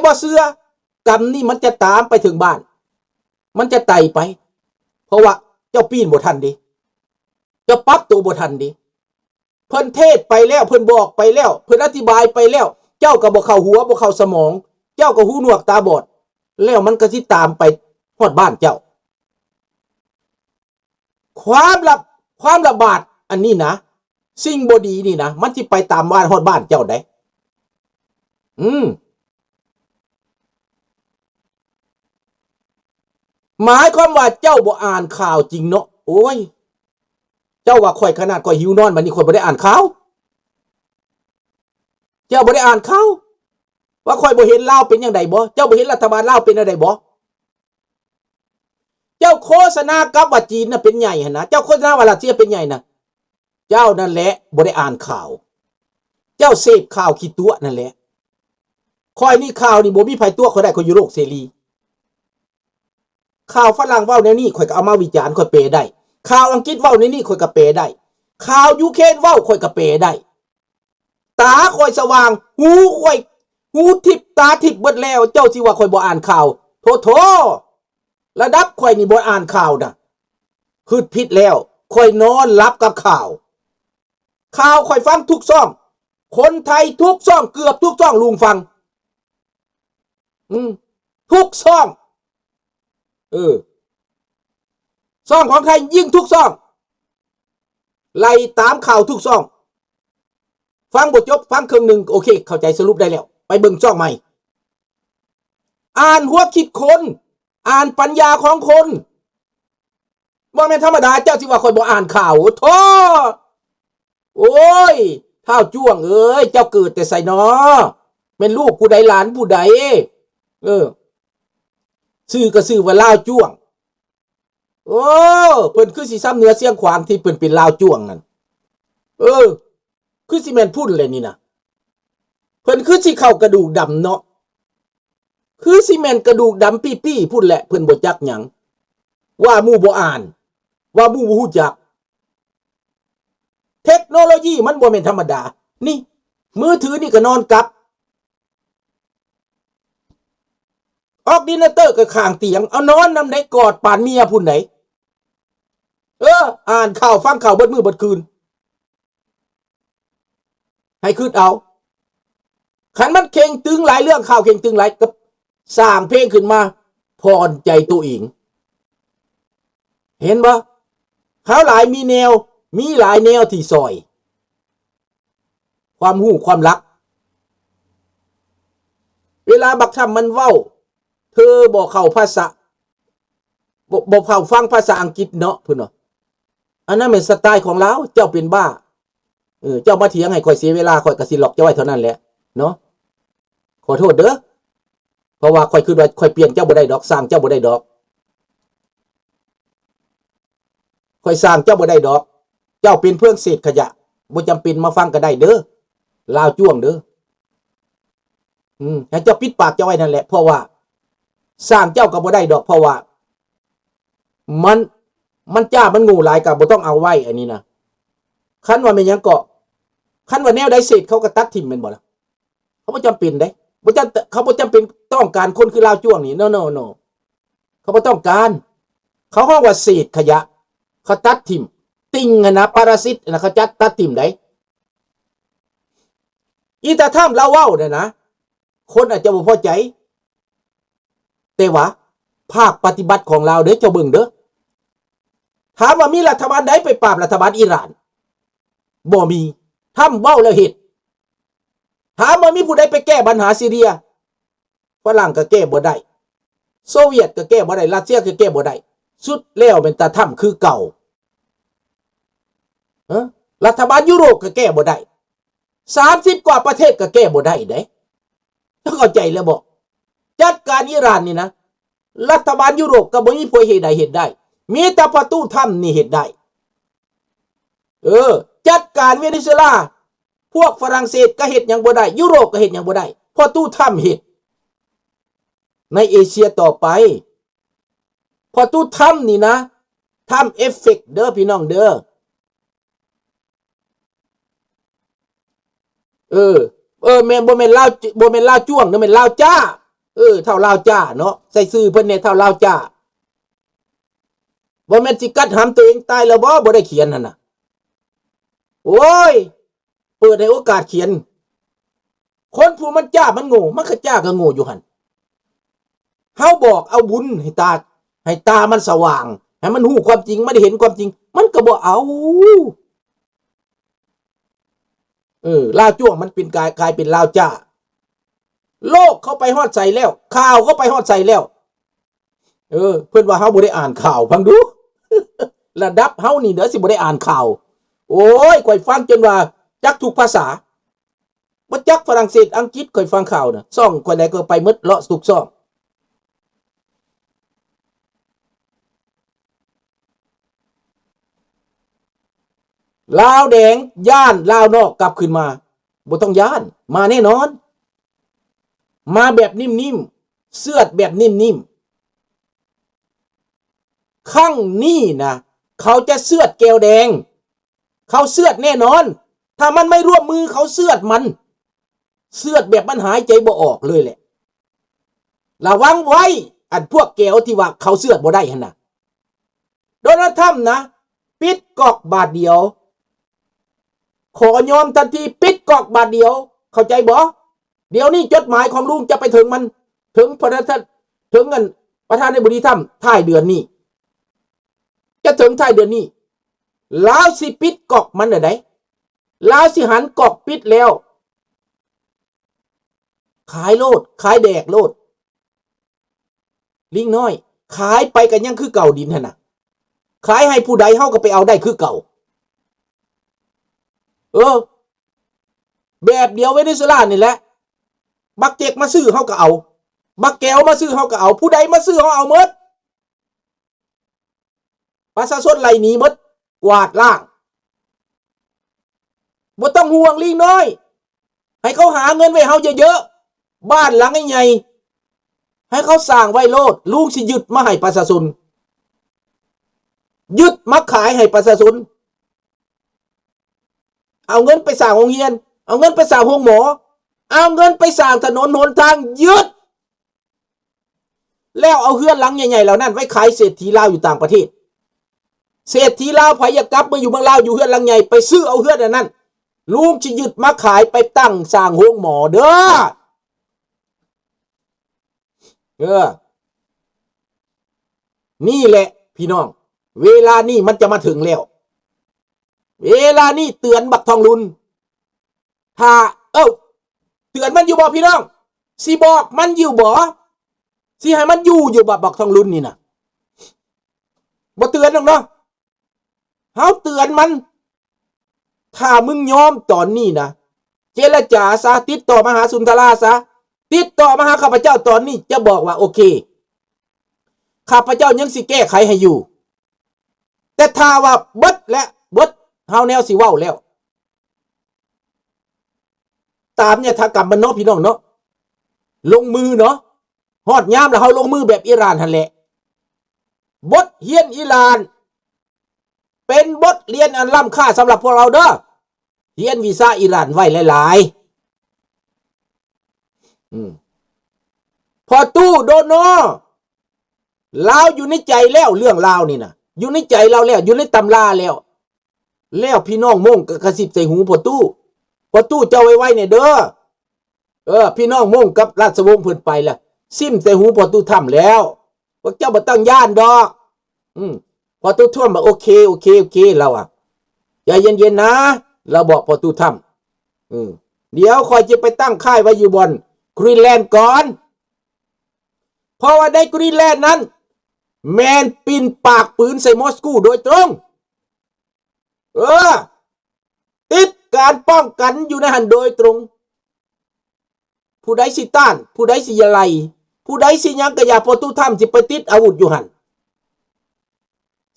ບໍ່ເຊື່ອ ກຳນີ້ມັນຈະຕາມໄປເຖິງບ້ານ ມັນຈະໄຕ່ໄປ ເພາະວ່າເຈົ້າປີນບໍ່ທັນເດ້ ເຈົ້າປັບໂຕບໍ່ທັນເດ້. ເພິ່ນເທດໄປແລ້ວ ເພິ່ນບອກໄປແລ້ວ ເພິ່ນອະທິບາຍໄປແລ້ວ ເຈົ້າກໍບໍ່ເຂົ້າຫົວ ບໍ່ເຂົ້າສະໝອງ ເຈົ້າກໍຫູໜວກຕາບອດ ແລ້ວມັນກໍຊິຕາມໄປຮອດບ້ານເຈົ້າ. ຄວາມລະ ຄວາມລະບາດອັນນີ້ນະ ສິ່ງບໍ່ດີນີ້ນະ ມັນຊິໄປຕາມບ້ານ ຮອດບ້ານເຈົ້າໃດ໋. ອືມ ໝາຍຄວາມວ່າເຈົ້າບໍ່ອ່ານຂ່າວຈິງເນາະ. ໂອ້ຍ ເຈົ້າວ່າຂ້ອຍ ຂະໜາດຂ້ອຍຫິວນອນ ບັດນີ້ຂ້ອຍບໍ່ໄດ້ອ່ານຂ່າວ. ເຈົ້າບໍ່ໄດ້ອ່ານຂ່າວ ວ່າຂ້ອຍບໍ່ເຫັນລາວເປັນຈັ່ງໃດບໍ? ເຈົ້າບໍ່ເຫັນລັດຖະບານລາວເປັນແນວໃດບໍ? ເຈົ້າໂຄສະນາກັບວ່າຈີນນະເປັນໃຫຍ່ຫັ້ນນະ ເຈົ້າໂຄສະນາວ່າຣັດເຊຍເປັນໃຫຍ່ນະ ເຈົ້ານັ້ນແຫຼະບໍ່ໄດ້ອ່ານຂ່າວ ເຈົ້າເສບຂ່າວຂີ້ຕົວະນັ້ນແຫຼະ. ຂ້ອຍນີ້ຂ່າວນີ້ບໍ່ມີໃຜຕົວະຂ້ອຍໄດ້ ຂ້ອຍຢູ່ໂລກເສລີ. ຂ່າວຝຣັ່ງເວົ້າແນວນີ້ ຂ້ອຍກໍເອົາມາວິຈານ ຂ້ອຍແປໄດ້. ຂ່າວອັງກິດເວົ້າແນວນີ້ ຂ້ອຍກໍແປໄດ້. ຂ່າວຢູເຄຣນເວົ້າ ຂ້ອຍກໍແປໄດ້. ຕາຂ້ອຍສະຫວ່າງ ຫູຂ້ອຍ ຫູທິບຕາທິບເບິດແລ້ວ ເຈົ້າຊິວ່າຂ້ອຍບໍ່ອ່ານຂ່າວ? ໂຖ ໂຖ ລະດັບຂ້ອຍນີ້ບໍ່ອ່ານຂ່າວນະ ຄິດຜິດແລ້ວ. ຂ້ອຍນອນຫຼັບກັບຂ່າວ. ຂ່າວຂ້ອຍຟັງທຸກຊ່ອງ ຄົນໄທທຸກຊ່ອງ ເກືອບທຸກຊ່ອງ ລຸງຟັງ ອືມ ທຸກຊ່ອງ ເອີ ຊ່ອງຂອງໄທຍິງທຸກຊ່ອງ ໄລ່ຕາມຂ່າວທຸກຊ່ອງ. ຟັງບໍ່ຈົບ ຟັງເຄິ່ງໜຶ່ງ ໂອເຄ ເຂົ້າໃຈ ສະຫຼຸບໄດ້ແລ້ວ ໄປເບິ່ງຊ່ອງໃໝ່. ອ່ານຫົວຄິດຄົນ ອ່ານປັນຍາຂອງຄົນ ບໍ່ແມ່ນທຳມະດາ ເຈົ້າຊິວ່າຂ້ອຍບໍ່ອ່ານຂ່າວ. ໂອ້ ໂອ້ຍ ທ້າວຈ້ວງເອີຍ ເຈົ້າເກີດແຕ່ໃສນໍ? ແມ່ນລູກຜູ້ໃດ ຫຼານຜູ້ໃດ? ເອີ ຊື່ກໍຊື່ວ່າລາວຈ້ວງ. ໂອ້ ເພິ່ນຄືຊິຊຳເໜືອຊຽງຂວາງທີ່ເພິ່ນເປັນລາວຈ້ວງນັ້ນ. ເອີ ຄືຊິແມ່ນພຸ້ນແຫຼະນີ້ນະ ເພິ່ນຄືຊິເຂົ້າກະດູກດຳເນາະ ຄືຊິແມ່ນກະດູກດຳປີ້ໆພຸ້ນແຫຼະ. ເພິ່ນບໍ່ຈັກຫຍັງ ວ່າໝູ່ບໍ່ອ່ານ ວ່າໝູ່ບໍ່ຮູ້ຈັກ. ເທັກໂນໂລຢີມັນບໍ່ແມ່ນທຳມະດາ ນີ້ ມືຖືນີ້ກໍນອນກັບ ອອກດິນເນເຕີກໍຂ້າງຕຽງ ເອົານອນນຳໄດ້ ກອດປານເມຍພຸ້ນໃດ. ເອີ ອ່ານຂ່າວຟັງຂ່າວເບິດມື້ເບິດຄືນ ໃຫ້ຄິດເອົາ. ຄັນມັນເຄັ່ງຕຶງຫຼາຍ ເລື່ອງຂ່າວເຄັ່ງຕຶງຫຼາຍ ກໍສ້າງເພງຂຶ້ນມາຜ່ອນໃຈໂຕເອງ. ເຫັນບໍ່? ເຮົາຫຼາຍມີແນວ ມີຫຼາຍແນວທີ່ຊ່ອຍ ຄວາມຮູ້ຄວາມລັກ. ເວລາບັກທຳມັນເວົ້າ ເທີບໍ່ເຂົ້າພາສາ ບໍ່ ບໍ່ເຂົ້າຟັງພາສາອັງກິດເນາະ ເພິ່ນວ່າ ອັນນັ້ນແມ່ນສະໄຕຂອງລາວ. ເຈົ້າເປັນບ້າ ເອີ ເຈົ້າມາຖຽງໃຫ້ຂ້ອຍເສຍເວລາ ຂ້ອຍກໍຊິລັອກເຈົ້າໄວ້ເທົ່ານັ້ນແຫຼະເນາະ. ຂໍໂທດເດີ ເພາະວ່າຂ້ອຍຄິດວ່າຂ້ອຍປ່ຽນເຈົ້າບໍ່ໄດ້ດອກ ສ້າງເຈົ້າບໍ່ໄດ້ດອກ ຂ້ອຍສ້າງເຈົ້າບໍ່ໄດ້ດອກ. ເຈົ້າເປັນພຽງເສດຂະຫຍະ ບໍ່ຈຳເປັນມາຟັງກໍໄດ້ເດີ ລາວຈ້ວງເດີ. ອືມ ໃຫ້ເຈົ້າປິດປາກເຈົ້າໄວ້ນັ້ນແຫຼະ ເພາະວ່າສ້າງເຈົ້າກໍບໍ່ໄດ້ດອກ ເພາະວ່າມັນ ມັນຈ້າມັນໂງ່ຫຼາຍ ກໍບໍ່ຕ້ອງເອົາໄວ້ ອັນນີ້ນະ. ຄັນວ່າແມ່ນຫຍັງເກາະ ຄັນວ່າແນວໃດເສດ ເຂົາກໍຕັດຖິ້ມແມ່ນບໍ່ລະ? ເຂົາບໍ່ຈຳເປັນເດ້ ບໍ່ຈຳ ເຂົາບໍ່ຈຳເປັນຕ້ອງການຄົນຄືລາວຈ້ວງນີ້ ໂນ ໂນ ໂນ ເຂົາບໍ່ຕ້ອງການ. ເຂົາຮ້ອງວ່າເສດຂະຫຍະ ເຂົາຕັດຖິ້ມ. ຕິ່ງຫັ້ນນະ ປະລະສິດຫັ້ນນະ ເຂົາຈັດ ຕັດຖິ້ມໄດ໋. ອີຕາທຳລາວເວົ້ານັ້ນນະ ຄົນອາດຈະບໍ່ພໍໃຈ ແຕ່ວ່າພາກປະຕິບັດຂອງລາວເດີ ເຈົ້າເບິ່ງເດີ. ຖາມວ່າມີລັດຖະບານໃດໄປປາບລັດຖະບານອີຣານ? ບໍ່ມີ. ທຳເວົ້າແລ້ວເຮັດ. ຖາມວ່າມີຜູ້ໃດໄປແກ້ບັນຫາຊີເຣຍ? ຝຣັ່ງກໍແກ້ບໍ່ໄດ້, ໂຊວຽດກໍແກ້ບໍ່ໄດ້, ຣັດເຊຍກໍແກ້ບໍ່ໄດ້, ສຸດແລ້ວແມ່ນຕາທຳຄືເກົ່າ. ເອີ ລັດຖະບານຢູໂຣບກໍແກ້ບໍ່ໄດ້, ສາມສິບກວ່າປະເທດກໍແກ້ບໍ່ໄດ້ເດ້. ເຈົ້າເຂົ້າໃຈແລ້ວບໍ່? ຈັດການອີຣານນີ້ນະ, ລັດຖະບານຢູໂຣບກໍບໍ່ມີຜູ້ເຮັດໃດເຮັດໄດ້, ມີແຕ່ພໍ່ຕູ້ທຳນີ້ເຮັດໄດ້. ເອີ ຈັດການເວເນຊູເອລາ, ພວກຝຣັ່ງເສດກໍເຮັດຫຍັງບໍ່ໄດ້, ຢູໂຣບກໍເຮັດຫຍັງບໍ່ໄດ້, ພໍ່ຕູ້ທຳເຮັດ. ໃນເອເຊຍຕໍ່ໄປ, ພໍ່ຕູ້ທຳນີ້ນະ, ທຳເອຟເຟັກເດີພີ່ນ້ອງເດີ. ເອີ ເອີ ແມ່ນ ບໍ່ແມ່ນລາວ ບໍ່ແມ່ນລາວຈ້ວງເດີ, ແມ່ນລາວຈ້າ. ເອີ ທ້າວລາວຈ້າເນາະ ໃສ່ຊື່ເພິ່ນແດ່ ທ້າວລາວຈ້າ. ບໍ່ແມ່ນຊິກັດຫຳຕົວເອງຕາຍແລ້ວບໍ່? ບໍ່ໄດ້ຂຽນຫັ້ນນະ. ໂອ້ຍ ເປີດໃຫ້ໂອກາດຂຽນ. ຄົນຜູ້ມັນຈ້າມັນໂງ່ ມັນກະຈ້າກະໂງ່ຢູ່ຫັ້ນ. ເຮົາບອກເອົາບຸນໃຫ້ຕາ ໃຫ້ຕາມັນສະຫວ່າງ ໃຫ້ມັນຮູ້ຄວາມຈິງ ມັນໄດ້ເຫັນຄວາມຈິງ ມັນກະບໍ່ເອົາ. ເອີ ລາວຈ້ວງມັນເປັນກາຍ ກາຍເປັນລາວຈ້າ. ໂລກເຂົາໄປຮອດໃສແລ້ວ? ຂ່າວເຂົາໄປຮອດໃສແລ້ວ? ເອີ ເພິ່ນວ່າເຮົາບໍ່ໄດ້ອ່ານຂ່າວ ຟັງດູ ລະດັບເຮົານີ້ເດີ ຊິບໍ່ໄດ້ອ່ານຂ່າວ. ໂອ້ຍ ຂ້ອຍຟັງຈົນວ່າຈັກທຸກພາສາ ບໍ່ຈັກຝຣັ່ງເສດ ອັງກິດ ຂ້ອຍຟັງຂ່າວນະ ຊ່ອງຂ້ອຍໃດກໍໄປໝົດ ເລາະທຸກຊ່ອງ. ລາວແດງຢ້ານລາວນອກກັບຄືນມາ? ບໍ່ຕ້ອງຢ້ານ ມາແນ່ນອນ. ມາແບບນິ່ມໆ ເຊືອດແບບນິ່ມໆ. ຄັ້ງນີ້ນະ ເຂົາຈະເຊືອດແກວແດງ ເຂົາເຊືອດແນ່ນອນ. ຖ້າມັນໄມ່ຮ່ວມມື ເຂົາເຊືອດມັນ ເຊືອດແບບມັນຫາຍໃຈບໍ່ອອກເລີຍແຫຼະ. ລະວັງໄວ້ ອັນພວກແກວທີ່ວ່າເຂົາເຊືອດບໍ່ໄດ້ຫັ້ນນະ. ໂດນັລທຳນະ ປິດກອກບາດດຽວ ຂໍຍອມທັນທີ ປິດກອກບາດດຽວ ເຂົ້າໃຈບໍ່? ດຽວນີ້ຈົດໝາຍຂອງລຸງຈະໄປເຖິງມັນ ເຖິງປະທານ ເຖິງອັນປະທານາທິບໍດີທຳທ້າຍເດືອນນີ້ ຈະເຖິງທ້າຍເດືອນນີ້. ລາວຊິປິດກອກມັນແລ້ວໃດ໋ ລາວຊິຫັນກອກປິດແລ້ວ. ຂາຍໂລດ ຂາຍແດກໂລດ ລິງນ້ອຍ. ຂາຍໄປກໍຍັງຄືເກົ່າ ດິນຫັ້ນນະ. ຂາຍໃຫ້ຜູ້ໃດເຮົາກໍໄປເອົາໄດ້ຄືເກົ່າ. ເອີ ແບບດຽວເວເນຊູເອລານີ້ແຫຼະ. ບັກເຈັກມາຊື້ເຮົາກໍເອົາ ບັກແກວມາຊື້ເຮົາກໍເອົາ ຜູ້ໃດມາຊື້ເຮົາເອົາໝົດ. ປະຊາຊົນໄລ່ໜີໝົດ ກວາດລ້າງ. ບໍ່ຕ້ອງຫ່ວງ ລິງນ້ອຍ. ໃຫ້ເຂົາຫາເງິນໄວ້ເຮົາເຍີະໆ ບ້ານຫຼັງໃຫຍ່ໆ ໃຫ້ເຂົາສ້າງໄວ້ໂລດ. ລຸງຊິຍຶດມາໃຫ້ປະຊາຊົນ ຍຶດມາຂາຍໃຫ້ປະຊາຊົນ. ເອົາເງິນໄປສ້າງໂຮງຮຽນ ເອົາເງິນໄປສ້າງໂຮງໝໍ ເອົາເງິນໄປສ້າງຖະໜົນຫົນທາງ ຍຶດ. ແລ້ວເອົາເຮືອນຫຼັງໃຫຍ່ໆເຫຼົ່ານັ້ນໄວ້ຂາຍເສດຖີລາວຢູ່ຕ່າງປະເທດ. ເສດຖີລາວ ໃຜຢາກກັບມາຢູ່ເມືອງລາວ ຢູ່ເຮືອນຫຼັງໃຫຍ່ ໄປຊື້ເອົາເຮືອນອັນນັ້ນ. ລຸງຊິຍຶດມາຂາຍ ໄປຕັ້ງສ້າງໂຮງໝໍເດີ. ເອີ ນີ້ແຫຼະພີ່ນ້ອງ ເວລານີ້ມັນຈະມາເຖິງແລ້ວ. ເວລານີ້ເຕືອນບັກທອງລຸນ ຖ້າ ເອີ ເຕືອນມັນຢູ່ບໍ່ພີ່ນ້ອງ? ຊິບອກມັນຢູ່ບໍ່? ຊິໃຫ້ມັນຢູ່ຢູ່ບໍ່ ບັກທອງລຸນນີ້ນະ? ບໍ່ເຕືອນດອກເນາະ ເຮົາເຕືອນມັນ. ຖ້າມຶງຍອມຕອນນີ້ນະ ເຈລະຈາຊະ ຕິດຕໍ່ມາຫາສຸນທະລາຊະ ຕິດຕໍ່ມາຫາຂ້າພະເຈົ້າຕອນນີ້ ຈະບອກວ່າ ໂອເຄ ຂ້າພະເຈົ້າຍັງຊິແກ້ໄຂໃຫ້ຢູ່. ແຕ່ຖ້າວ່າເບິດແລ້ວ ເບິດ ເຮົາແນວຊິເວົ້າແລ້ວ ຕາມຍະຖາກຳມັນເນາະ ພີ່ນ້ອງເນາະ ລົງມືເນາະ. ຮອດຍາມແລ້ວ ເຮົາລົງມືແບບອີຣານຫັ້ນແຫຼະ. ບົດຮຽນອີຣານ ເປັນບົດຮຽນອັນລ້ຳຄ່າສຳລັບພວກເຮົາເດີ. ຮຽນວິຊາອີຣານໄວ້ຫຼາຍໆ. ອືມ ພໍ່ຕູ້ໂດນໍ ລາວຢູ່ໃນໃຈແລ້ວ ເລື່ອງລາວນີ້ນະ ຢູ່ໃນໃຈລາວແລ້ວ ຢູ່ໃນຕຳລາແລ້ວ. ແລ້ວພີ່ນ້ອງມົ້ງກໍກະຊິບໃສ່ຫູພໍ່ຕູ້ ພໍ່ຕູ້ເຈົ້າໄວໆແດ່ເດີ. ເອີ ພີ່ນ້ອງມົ້ງກັບລາຊະວົງເພິ່ນໄປລະ ຊິມໃສ່ຫູພໍ່ຕູ້ທຳແລ້ວ. ພວກເຈົ້າບໍ່ຕ້ອງຢ້ານດອກ. ອືມ ພໍ່ຕູ້ທຳວ່າ ໂອເຄ ໂອເຄ ໂອເຄ ລາວວ່າ ໃຈເຢັນໆນະ ລາວບອກພໍ່ຕູ້ທຳ. ອືມ ດຽວຂ້ອຍຈະໄປຕັ້ງຄ້າຍໄວ້ຢູ່ບ່ອນກຣີນແລນກ່ອນ ເພາະວ່າໃນກຣີນແລນນັ້ນ ແມ່ນປິ່ນປາກປືນໃສ່ມອສກູໂດຍຕົງ. ເອີ ຕິດການປ້ອງກັນຢູ່ໃນຫັ້ນໂດຍຕົງ. ຜູ້ໃດຊິຕ້ານ ຜູ້ໃດຊິໄລ່ ຜູ້ໃດຊິຫຍັງກະຢ່າ ພໍ່ຕູ້ທຳຊິໄປຕິດອາວຸດຢູ່ຫັ້ນ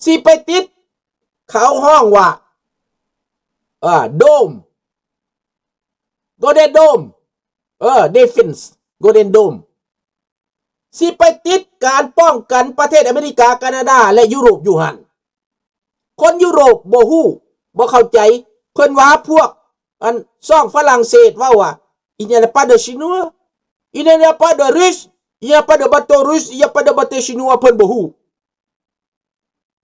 ຊິໄປຕິດ ເຂົາຮ້ອງວ່າ ເອີ ໂດມ ໂກລເດັນໂດມ ເອີ ດີເຟນສ໌ ໂກລເດັນໂດມ ຊິໄປຕິດການປ້ອງກັນປະເທດອາເມລິກາ ການາດາ ແລະ ຢູໂຣບຢູ່ຫັ້ນ. ຄົນຢູໂຣບບໍ່ຮູ້ ບໍ່ເຂົ້າໃຈ ເພິ່ນວ່າພວກອັນຊ່ອງຝຣັ່ງເສດເວົ້າວ່າ Il n'y a pas de Chinois, il n'y a pas de Russe, Il n'y a pas de bateau russe, il n'y a pas de bateau chinois ເພິ່ນບໍ່ຮູ້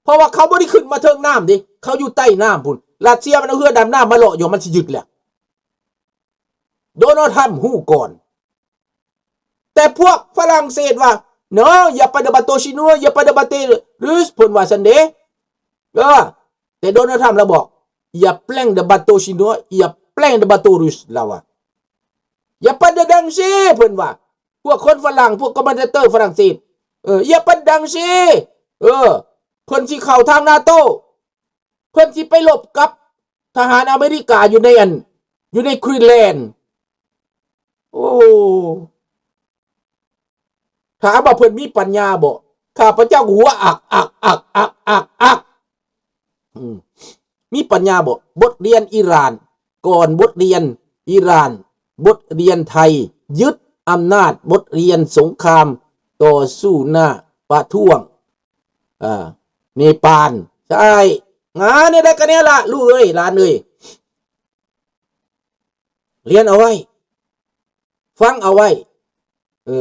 ເພາະວ່າເຂົາບໍ່ໄດ້ຂຶ້ນມາເທິງນ້ຳເດ້ ເຂົາຢູ່ໃຕ້ນ້ຳພຸ້ນ. ຣັດເຊຍມັນເອົາເຮືອດຳນ້ຳມາເລາະຢູ່ ມັນຊິຍຶດແລ້ວ. ໂດນັລ ທຣຳຮູ້ກ່ອນ. ແຕ່ພວກຝຣັ່ງເສດວ່າ Non, il n'y a pas de bateau chinois, il n'y a pas de bateau russe ເພິ່ນວ່າຊັ້ນເດ້. ເອີ ແຕ່ໂດນັລ ທຣຳລາວບອກ Il y a plein de bateaux chinois, il y a plein de bateaux russes ລາວວ່າ. Il y a pas de danger ເພິ່ນວ່າ. ພວກຄົນຝຣັ່ງ ພວກຄອມເມັນເຕີຝຣັ່ງເສດ ເອີ Il y a pas de danger ເອີ ເພິ່ນຊິເຂົ້າທາງນາໂຕ້ ເພິ່ນຊິໄປລົບກັບທະຫານອາເມລິກາຢູ່ໃນອັນ ຢູ່ໃນ Greenland. ໂອ້ ຖາມວ່າເພິ່ນມີປັນຍາບໍ່? ຂ້າພະເຈົ້າກໍຫົວອັກໆໆໆ ອືມ ມີປັນຍາບໍ່? ບົດຮຽນອີຣານ ກ່ອນບົດຮຽນອີຣານ ບົດຮຽນໄທຍຶດອຳນາດ ບົດຮຽນສົງຄາມຕໍ່ສູ້ໜ້າປະທ້ວງ ເອີ ເນປານ. ໃຊ່ ງານແນວໃດກໍແນວລະ ລູກເອີຍ ຫຼານເອີຍ ຮຽນເອົາໄວ້ ຟັງເອົາໄວ້ ເອີ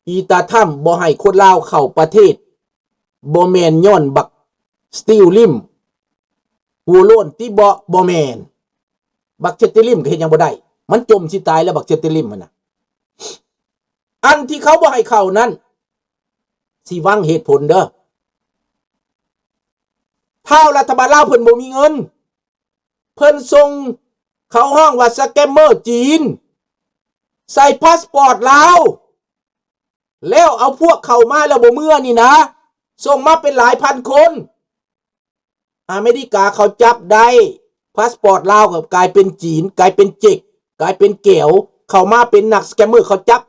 ອີຕາທຳບໍ່ໃຫ້ຄົນລາວເຂົ້າປະເທດ ບໍ່ແມ່ນຍ້ອນບັກສະຕິວລິມ ຫົວໂລ້ນຕິເບາະ ບໍ່ແມ່ນ. ບັກສະຕິວລິມກໍເຮັດຫຍັງບໍ່ໄດ້ ມັນຈົມຊິຕາຍແລ້ວ ບັກສະຕິວລິມຫັ້ນນະ. ອັນທີ່ເຂົາບໍ່ໃຫ້ເຂົ້ານັ້ນ ຊິຟັງເຫດຜົນເດີ ທ້າວລັດຖະບານລາວເພິ່ນບໍ່ມີເງິນ ເພິ່ນສົ່ງ ເຂົາຮ້ອງວ່າສະແກມເມີຈີນ ໃສ່ພາສປອດລາວ ແລ້ວເອົາພວກເຂົ້າມາແລ້ວບໍ່ເມືອນີ້ນະ ສົ່ງມາເປັນຫຼາຍພັນຄົນ. ອາເມລິກາເຂົາຈັບໄດ້ ພາສປອດລາວກໍກາຍເປັນຈີນ ກາຍເປັນເຈັກ ກາຍເປັນແກວ ເຂົ້າມາເປັນນັກສະແກມເມີ ເຂົາຈັບ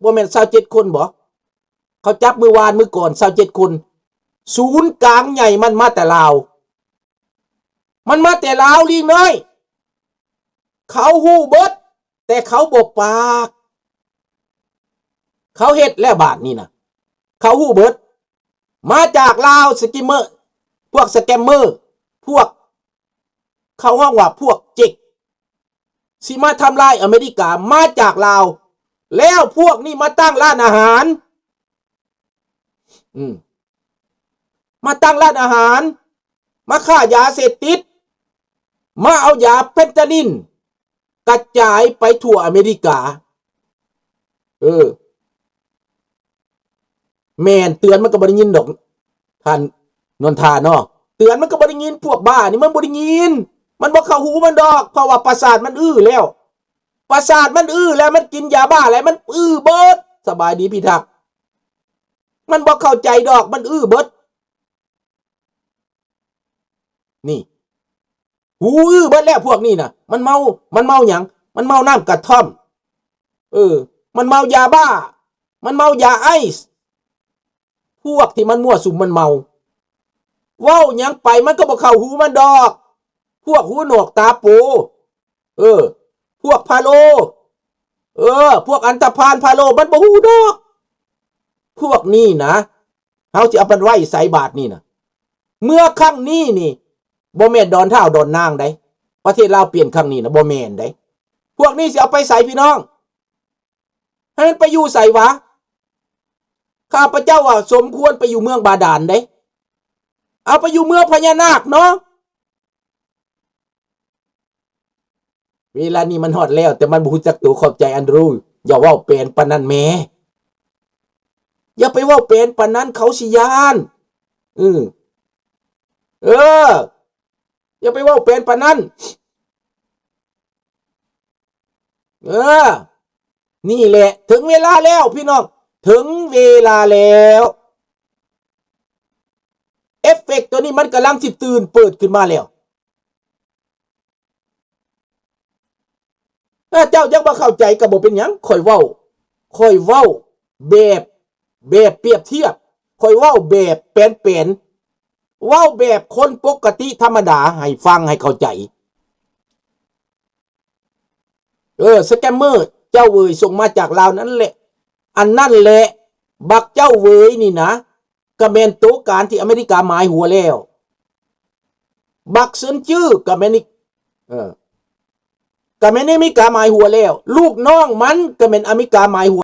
ບໍ່ແມ່ນຊາວເຈັດຄົນບໍ? ເຂົາຈັບມື້ວານມື້ກ່ອນຊາວເຈັດຄົນ. ສູນກາງໃຫຍ່ມັນມາແຕ່ລາວ ມັນມາແຕ່ລາວ ລີງນ້ອຍ. ເຂົາຮູ້ເບິດ ແຕ່ເຂົາບໍ່ປາກ ເຂົາເຮັດແລ້ວບາດນີ້ນະ ເຂົາຮູ້ເບິດ. ມາຈາກລາວ ສະກິມເມີ ພວກສະແກມເມີ ພວກ ເຂົາຮ້ອງວ່າພວກເຈັກ ຊິມາທຳລາຍອາເມລິກາ ມາຈາກລາວ ແລ້ວພວກນີ້ມາຕັ້ງຮ້ານອາຫານ ອືມ ມາຕັ້ງຮ້ານອາຫານ ມາຄ້າຢາເສບຕິດ ມາເອົາຢາເຟນຕານິນກະຈາຍໄປທົ່ວອາເມລິກາ. ເອີ ແມ່ນ ເຕືອນມັນກໍບໍ່ໄດ້ຍິນດອກ ທ່ານນນທາເນາະ ເຕືອນມັນກໍບໍ່ໄດ້ຍິນ. ພວກບ້ານີ້ມັນບໍ່ໄດ້ຍິນ ມັນບໍ່ເຂົ້າຫູມັນດອກ ເພາະວ່າປະສາດມັນອື້ແລ້ວ ປະສາດມັນອື້ແລ້ວ ມັນກິນຢາບ້າແລ້ວ ມັນອື້ເບິດ. ສະບາຍດີພິທັກ ມັນບໍ່ເຂົ້າໃຈດອກ ມັນອື້ເບິດ. ນີ້ ຫູອື້ເບິດແລ້ວພວກນີ້ນະ. ມັນເມົາ ມັນເມົາຫຍັງ? ມັນເມົານ້ຳກະທ່ອມ ເອີ ມັນເມົາຢາບ້າ ມັນເມົາຢາໄອສ໌. ພວກທີ່ມັນມົ້ວສຸມມັນເມົາ ເວົ້າຫຍັງໄປມັນກໍບໍ່ເຂົ້າຫູມັນດອກ. ພວກຫູໜອກຕາໂປ ເອີ ພວກພາໂລ ເອີ ພວກອັນຕະພານພາໂລ ມັນບໍ່ຮູ້ດອກ. ພວກນີ້ນະ ເຮົາຊິເອົາມັນໄວ້ໃສບາດນີ້ນະ? ເມື່ອຄັ້ງນີ້ນີ້ ບໍ່ແມ່ນດອນທ້າວດອນນາງໃດ ປະເທດລາວປ່ຽນຄັ້ງນີ້ນະ ບໍ່ແມ່ນໃດ. ພວກນີ້ຊິເອົາໄປໃສພີ່ນ້ອງ? ໃຫ້ມັນໄປຢູ່ໃສຫວາ? ຂ້າພະເຈົ້າວ່າສົມຄວນໄປຢູ່ເມືອງບາດານເດ້ ເອົາໄປຢູ່ເມືອງພະຍານາກເນາະ. ເວລານີ້ມັນຮອດແລ້ວ ແຕ່ມັນບໍ່ຮູ້ຈັກໂຕ. ຂອບໃຈ Andrew. ຢ່າເວົ້າແປນປານນັ້ນແມ້ ຢ່າໄປເວົ້າແປນປານນັ້ນ ເຂົາຊິຢ້ານ. ເອີ ເອີ ຢ່າໄປເວົ້າແປນປານນັ້ນ. ເອີ ນີ້ແຫຼະ ເຖິງເວລາແລ້ວພີ່ນ້ອງ ເຖິງເວລາແລ້ວ. ເອຟເຟັກໂຕນີ້ມັນກຳລັງຊິຕື່ນເປີດຂຶ້ນມາແລ້ວ. ຖ້າເຈົ້າຍັງບໍ່ເຂົ້າໃຈກໍບໍ່ເປັນຫຍັງ ຂ້ອຍເວົ້າ ຂ້ອຍເວົ້າແບບ ແບບປຽບທຽບ ຂ້ອຍເວົ້າແບບແປນໆ ເວົ້າແບບຄົນປົກກະຕິທຳມະດາໃຫ້ຟັງໃຫ້ເຂົ້າໃຈ. ເອີ ສະແກມເມີເຈົ້າເຫວີຍສົ່ງມາຈາກລາວນັ້ນແຫຼະ ອັນນັ້ນແຫຼະ ບັກເຈົ້າເຫວີຍນີ້ນະ ກໍແມ່ນໂຕການທີ່ອາເມລິກາໝາຍຫົວແລ້ວ. ບັກເຊິນຈື່ກໍແມ່ນ ເອີ ກໍແມ່ນອາເມລິກາໝາຍຫົວແລ້ວ. ລູກນ້ອງມັນກໍແມ່ນອາເມລິກາໝາຍຫົວ